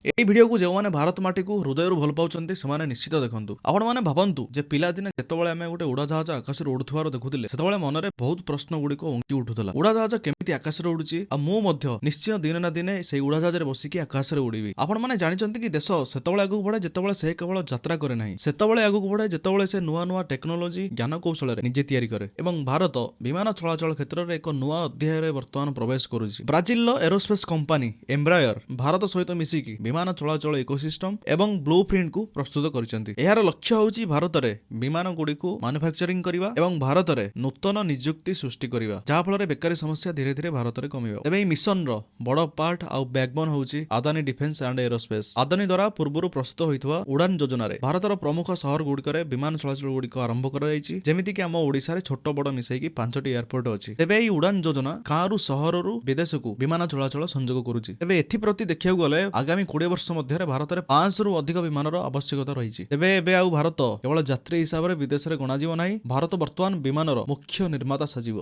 ଏହି ଭିଡ଼ିଓକୁ ଯେଉଁମାନେ ଭାରତ ମାଟିକୁ ହୃଦୟରୁ ଭଲ ପାଉଛନ୍ତି, ସେମାନେ ନିଶ୍ଚିତ ଦେଖନ୍ତୁ। ଆପଣମାନେ ଭାବନ୍ତୁ ଯେ ପିଲାଦିନେ ଯେତେବେଳେ ଆମେ ଗୋଟେ ଉଡ଼ାଜାହାଜ ଆକାଶରେ ଉଡୁଥିବାର ଦେଖୁଥିଲେ, ସେତେବେଳେ ମନରେ ବହୁତ ପ୍ରଶ୍ନ ଗୁଡ଼ିକ ଉଙ୍କି ଉଠୁଥିଲା। ଉଡ଼ାଜାହାଜ କେମିତି ଆକାଶରେ ଉଡୁଛି ଆଉ ମୁଁ ମଧ୍ୟ ନିଶ୍ଚୟ ଦିନେ ନା ଦିନେ ସେଇ ଉଡ଼ାଜାହାଜରେ ବସିକି ଆକାଶରେ ଉଡ଼ିବି। ଆପଣମାନେ ଜାଣିଛନ୍ତି କି, ଦେଶ ସେତେବେଳେ ଆଗକୁ ବଢେ ଯେତେବେଳେ ସେ କେବଳ ଯାତ୍ରା କରେ ନାହିଁ, ସେତେବେଳେ ଆଗକୁ ବଢେ ଯେତେବେଳେ ସେ ନୂଆ ନୂଆ ଟେକ୍ନୋଲୋଜି, ଜ୍ଞାନ କୌଶଳରେ ନିଜେ ତିଆରି କରେ। ଏବଂ ଭାରତ ବିମାନ ଚଳାଚଳ କ୍ଷେତ୍ରରେ ଏକ ନୂଆ ଅଧ୍ୟାୟରେ ବର୍ତ୍ତମାନ ପ୍ରବେଶ କରୁଛି। ବ୍ରାଜିଲର ଏରୋସ୍ପେସ୍ କମ୍ପାନୀ ଏମ୍ବ୍ରାୟର ଭାରତ ସହିତ ମିଶିକି ବିମାନ ଚଳାଚଳ ଇକୋସିଷ୍ଟମ ଏବଂ ବ୍ଲୁ ପ୍ରିଣ୍ଟକୁ ପ୍ରସ୍ତୁତ କରିଛନ୍ତି। ଏହାର ଲକ୍ଷ୍ୟ ହେଉଛି ଭାରତରେ ବିମାନ ଗୁଡ଼ିକୁ ମାନୁଫ୍ୟାକ୍ଚରିଂ କରିବା ଏବଂ ଭାରତରେ ନୂତନ ନିଯୁକ୍ତି ସୃଷ୍ଟି କରିବା, ଯାହାଫଳରେ ବେକାରୀ ସମସ୍ୟା ଧୀରେ ଧୀରେ ଭାରତରେ କମିବ। ତେବେ ଏହି ମିଶନର ବଡ଼ ପାର୍ଟ ଆଉ ବ୍ୟାକବୋନ୍ ହେଉଛି Adani defence and aerospace. Adani ଦ୍ୱାରା ପୂର୍ବରୁ ପ୍ରସ୍ତୁତ ହୋଇଥିବା ଉଡ଼ାନ ଯୋଜନାରେ ଭାରତର ପ୍ରମୁଖ ସହର ଗୁଡ଼ିକରେ ବିମାନ ଚଳାଚଳ ଗୁଡ଼ିକ ଆରମ୍ଭ କରାଯାଇଛି। ଯେମିତିକି ଆମ ଓଡ଼ିଶାରେ ଛୋଟ ବଡ଼ ମିଶେଇକି 5ଟି ଏୟାରପୋର୍ଟ ଅଛି। ତେବେ ଏହି ଉଡ଼ାନ ଯୋଜନା ଗାଁରୁ, ସହରରୁ ବିଦେଶକୁ ବିମାନ ଚଳାଚଳ ସଂଯୋଗ କରୁଛି। ତେବେ ଏଥିପ୍ରତି ଦେଖିବାକୁ ଗଲେ ଆଗାମୀ 20 ବର୍ଷ ମଧ୍ୟରେ ଭାରତରେ 500ରୁ ଅଧିକ ବିମାନର ଆବଶ୍ୟକତା ରହିଛି। ତେବେ ଏବେ ଆଉ ଭାରତ କେବଳ ଯାତ୍ରୀ ହିସାବରେ ବିଦେଶରେ ଗଣାଯିବ ନାହିଁ। ଭାରତ ବର୍ତ୍ତମାନ ବିମାନର ମୁଖ୍ୟ ନିର୍ମାତା ସାଜିବ।